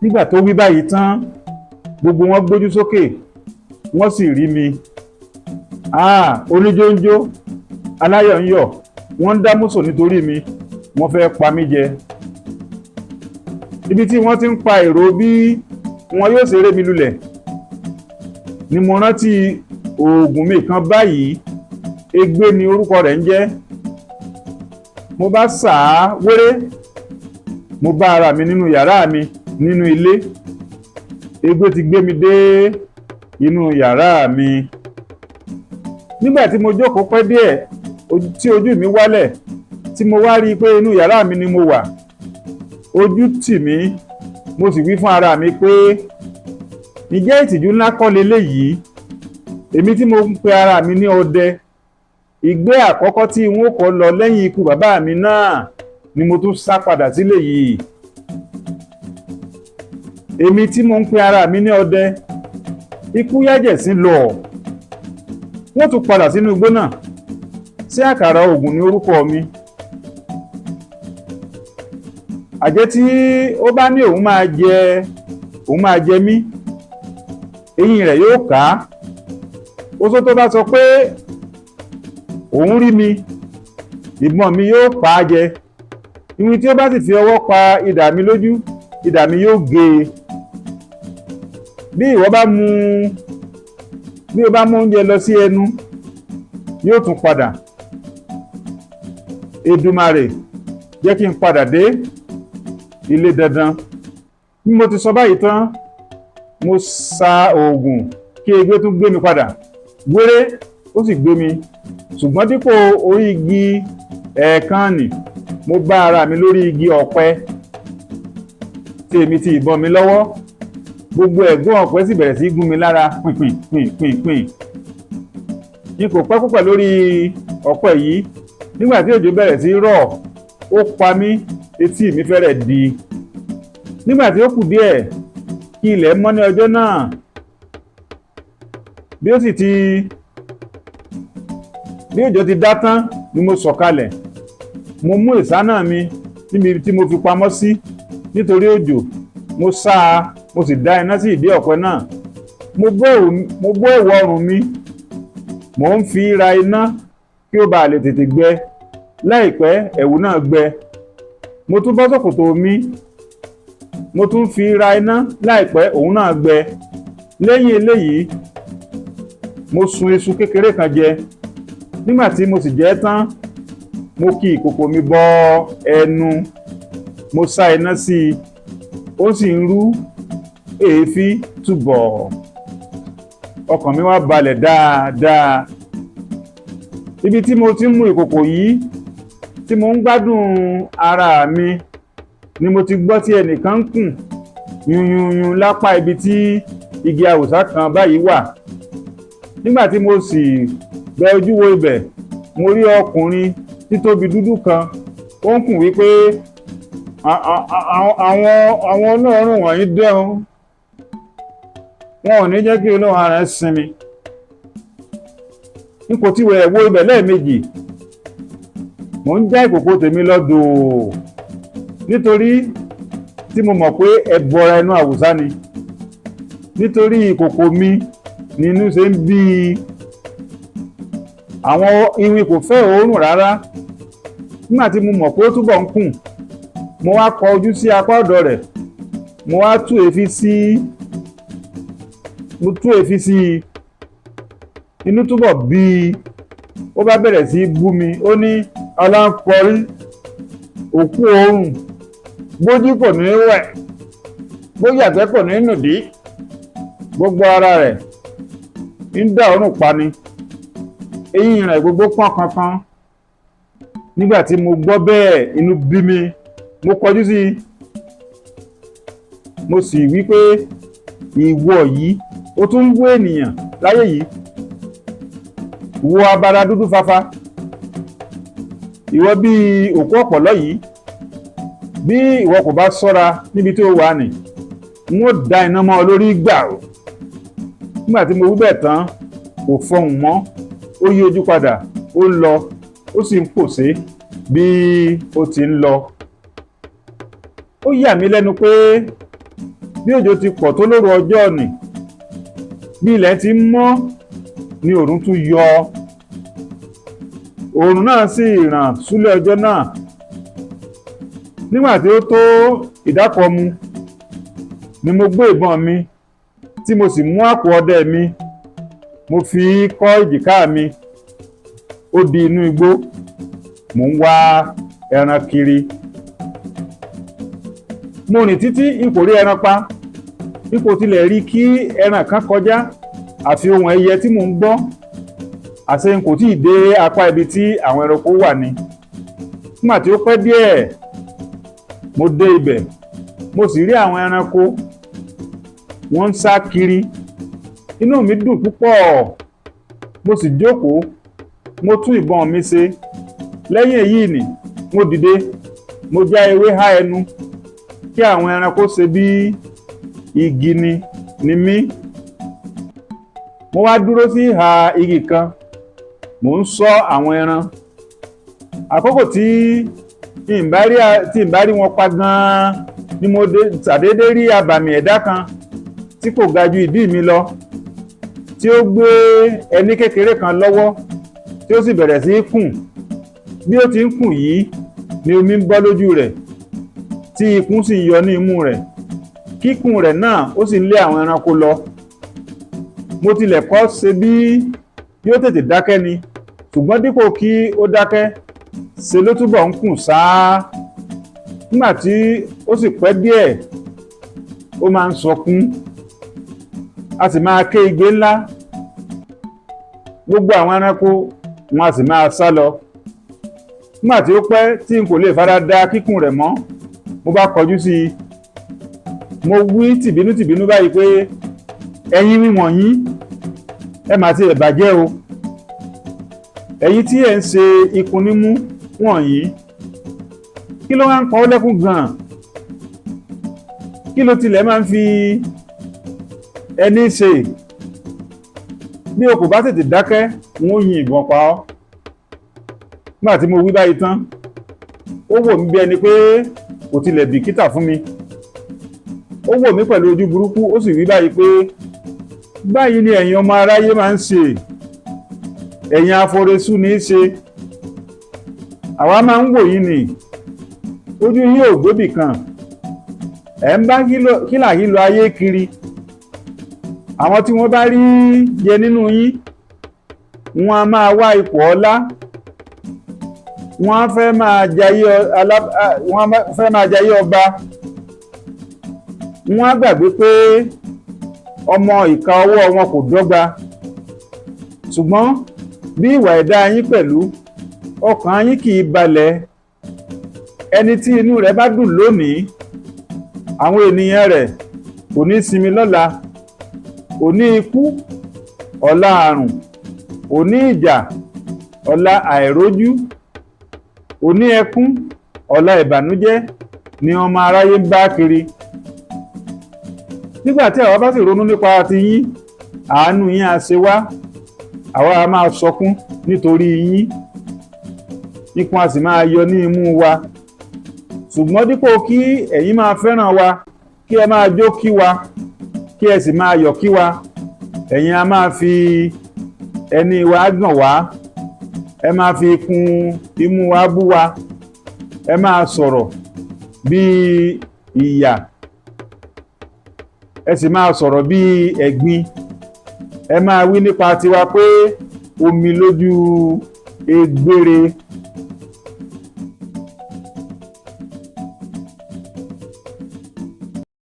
Nígbà tó wí báyìí tán, gbogbo wọn gbójú sókè, wọ́n sì rí mi. Ah, oníjó ń jó, aláyọ̀ ń yọ̀, wọ́n ń dá músò nítorí mi, wọ́n fẹ́ pa mí jẹ. Ibi tí wọ́n ti ń pa èrò bí wọn yóò ṣe ré mi lulẹ̀ ni mo rántí oògùn mi kan báyìí. Egbé ni orúkọ rẹ̀ ń jẹ́. Mo bá sà á wéré, mo bá ara mi nínú yàrá mi nínú ilé. Egbé ti gbé mi dé inú yàrá mi. Nígbà tí mo jókòó pẹ́ díẹ̀ tí ojú mi wálẹ̀, tí mo wá rí i pé inú yàrá mi ni mo wà, ojú tì mí. Mo sì wí fún ara mi pé, "Ǹjẹ́ ìtìjú ńlá kọ́ leléyìí? Èmi tí mo ń pe ara mi ní ọdẹ, ìgbẹ́ àkọ́kọ́ tí n ó kọ́ lọ lẹ́yìn ikú bàbá mi náà ni mo tún sá padà sílé yìí. Èmi tí mo ń pe ara mi ní ọdẹ, ikú yájẹ̀sín lọ, wọ́n tún padà sínú igbó náà. Sí àkàrà oògùn ní orúkọ mi? Àjẹ́ tí ó bá ní òun máa jẹ mí, eyín rẹ̀ yóò ká. Oṣó tó bá sọ pé òun rí mi, ìbọn mi yóò pa á jẹ. Iwin tí ó bá sì fi ọwọ́ pa idà mi lójú, idà mi yóò gé e. Bí o bá mú oúnjẹ lọ sí ẹnu, yóò tún padà. Èdùmàrè, jẹ́ kí n padà dé ilé dandan." Bí mo ti sọ báyìí tán, mo sa oògùn kí egbé tún gbé mi padà. Wéré, ó sì gbé mi, ṣùgbọ́n dípò orí igi ẹ̀ẹ̀kan nì, mo bá ara mi lórí igi ọ̀pẹ tí èmi ti ìbọn mi lọ́wọ́. Gbogbo ẹ̀gún ọ̀pẹ sì bẹ̀rẹ̀ sí í gún mi lára pìnpìn pìnpìn pìn. N kò pẹ́ púpọ̀ lórí ọ̀pẹ yìí nígbà tí òjò bẹ̀rẹ̀ sí í rọ̀. Ó pa mí, etí mi fẹ́rẹ̀ di. Nígbà tí ó kù díẹ̀ kí ilẹ̀ mọ́ ní ọjọ́ náà, bí ó sì ti bí òjò ti dá tán ni mo sọ̀kalẹ̀. Mo mú ìsáná mi níbi tí mo fi pamọ́ sí nítorí òjò. Mo sá a, mo sì dá iná sí ìdí ọ̀pẹ náà. Mo bó ẹ̀wù ọrùn mi, mò ń fi ra iná kí ó bàa lè tètè gbẹ. Láìpẹ́, ẹ̀wù náà gbẹ. Mo tún bọ́ ṣòkòtò mi, mo tún fi ra iná. Láìpẹ́, òun náà gbẹ. Lẹ́yìn eléyìí, mo sun iṣu kékeré kan jẹ. Nígbà tí mo sì jẹ tán, mo ki ìkòkò mi bọ ẹnu, mo sá iná sí i, ó sì ń rú èéfín túbọ̀. Ọkàn mi wá balẹ̀ dáadáa. Ibi tí mo ti ń mu ìkòkò yìí, tí mo ń gbádùn ara mi, ni mo ti gbọ́ tí ẹnìkan ń kùn yùnyùnyùn lápá ibi tí igi awùsá kan báyìí wà. Nígbà tí mo sì bẹ ojú wo ibẹ̀, mo rí ọkùnrin títóbi dúdú kan. Ó ń kùn wípé, "Àwọn olóòórùn wọ̀nyí dé o, wọn ò ní jẹ́ kí olóòórùn ara sinmi." N kò tí wẹ̀ wo ibẹ̀ lẹ́ẹ̀mejì. Mò ń já ìkòkò tèmi lọ́dọ̀ nítorí tí mo mọ̀ pé ẹbọra inú àwùsá ni. Nítorí ìkòkò mi ni inú ṣe ń bí i. Àwọn iwin kò fẹ́ òórùn rárá. Nígbà tí mo mọ̀ pé ó túbọ̀ ń kùn, mo wá kọ ojú sí apá ọ̀dọ̀ rẹ̀. Mo tú èéfín sí i. Inú túbọ̀ bí i. Ó bá bẹ̀rẹ̀ sí í bú mi. Ó ní, "Aláǹkọrí, òkú òórùn, bójú kò ní wẹ̀, bóyàgbẹ́ kò ní nùdí, gbogbo ara rẹ̀ ń dá òórùn pani, eyín rẹ̀ gbogbo pọ́n kankan." Nígbà tí mo gbọ́ bẹ́ẹ̀, inú bí mi. Mo kọjú sí i, mo sì wí pé, "Ìwọ yìí, ó tún ń bú ènìyàn láyé yìí? Wo abara dúdú fafa, ìwọ bíi òkú ọ̀pọ̀lọ́ yìí. Bí ìwọ kò bá ṣọ́ra níbi tí ó wà ní, n ó dá iná mọ́ ọ lórí gbà o." Nígbà tí mo wí bẹ́ẹ̀ tán, kò fọhùn mọ́. Ó yí ojú padà, ó ń lọ, ó sì ń pòṣé bí ó ti ń lọ. Ó yà mí lẹ́nu pé Bí òjò ti pọ̀ tó lóru ọjọ́ nì, bí ilẹ̀ ti ń mọ́ ni òòrùn tún yọ. Òòrùn náà sì ràn súlẹ̀ ọjọ́ náà. Nígbà tí ó tó ìdákọ̀mu ni mo gbé ìbọn mi, tí mo sì mú àpò ọdẹ mi, mo fi kọ́ èjìká mi. Ó di inú igbó, mò ń wá ẹran kiri. Mo rìn títí, n kò rí ẹran pa. N kò tilẹ̀ rí kí ẹran kan kọjá, àfi ohùn ẹyẹ tí mò ń gbọ́. Àṣé n kò tíì dé apá ibi tí àwọn ẹranko wà ni. Nígbà tí ó pẹ́ díẹ̀, mo dé ibẹ̀, mo sì rí àwọn ẹranko, wọ́n ń sá kiri. Inú mi dùn púpọ̀, mo sì jókòó, mo tún ìbọn mi ṣe. Lẹ́yìn èyí ni mo dìde, mo já ewé há ẹnu kí àwọn ẹranko ṣe bí igi ni mí. Mo wá dúró sí ìhà igi kan, mò ń ṣọ́ àwọn ẹran. Àkókò tí n bá rí wọn pa gan-an ni mo ṣàdédé rí abàmì ẹ̀dá kan tí kò ga ju ìdí mi lọ, tí ó gbé ẹní kékeré kan lọ́wọ́, tí ó sì bẹ̀rẹ̀ sí í kùn. Bí ó ti ń kùn yìí ni omi ń bọ́ lójú rẹ̀, tí ikún sì ń yọ ní imú rẹ̀. Kíkùn rẹ̀ náà, ó sì ń lé àwọn ẹranko lọ. Mo tilẹ̀ kọ́ ṣe bí yóò tètè dákẹ́ ni, ṣùgbọ́n dípò kí ó dákẹ́, ṣe ló túbọ̀ ń kùn sáá. Nígbà tí ó sì pẹ́ díẹ̀, ó máa ń sọkún, a sì máa ké igbe ńlá. Gbogbo àwọn ẹranko wọn a sì máa sá lọ. Nígbà tí ó pẹ́ tí n kò lè fara da kíkùn rẹ̀ mọ́, mo bá kọjú sí i, mo wí tìbínú tìbínú báyìí pé, "Ẹ̀yin wọ̀nyí, ẹ mà ti ẹ̀ bàjẹ́ o! Ẹ̀yin tí ẹ̀ ń ṣe ikun nímú wọ̀nyí, kí ló wá ń pa ọ́ lẹ́kún gan-an? Kí ló tilẹ̀ máa ń fi ẹní ṣe? Bí o kò bá tètè dákẹ́, n ó yin ìbọn pa ọ́." Nígbà tí mo wí báyìí tán, ó wò mí bí ẹni pé kò tilẹ̀ bìkítà fún mi. Ó wò mí pẹ̀lú ojú burúkú, ó sì wí báyìí pé, "Báyìí ni ẹ̀yin ọmọ aráyé máa ń ṣe. Ẹ̀yin aforesú ní í ṣe. Àwa máa ń wò yín ni, ojú yín ò gbébì kan. Ẹ̀ ń bá hílàhílo ayé kiri. Àwọn tí wọ́n bá rí jẹ nínú yín, wọ́n á máa wá ipò ọlá, wọ́n á fẹ́ máa jayé ọba. Wọ́n á gbàgbé pé ọmọ ìka ọwọ́ wọn kò dọ́gba. Ṣùgbọ́n bí ìwà ẹ̀dá yín pẹ̀lú, ọkàn yín kì í balẹ̀. Ẹni tí inú rẹ̀ bá dùn lónìí, àwọn ènìyàn rẹ̀ kò ní sinmi lọ́la. Òní ikú, ọ̀la àrùn; òní ìjà, ọ̀la àìrójú; òní ẹkún, ọ̀la ìbànújẹ́ ni ọmọ aráyé ń bá kiri. Nígbà tí àwa bá sì ronú nípa ti yín, àánú yín á ṣe wá. Àwa á máa sọkún nítorí yín, ikun a sì máa yọ ní imú wa. Ṣùgbọ́n dípò kí ẹ̀yin máa fẹ́ràn wa, kí ẹ máa jó kí wa, kí ẹ sì máa yọ̀ kí wa, ẹ̀yin a máa fi ẹní wa gàn wá, ẹ máa fi ikun imú wa bú wa, ẹ máa sọ̀rọ̀ bíi ìyà, ẹ sì máa sọ̀rọ̀ bíi ẹ̀gbin. Ẹ máa wí nípa tiwa pé omi lójú egbére."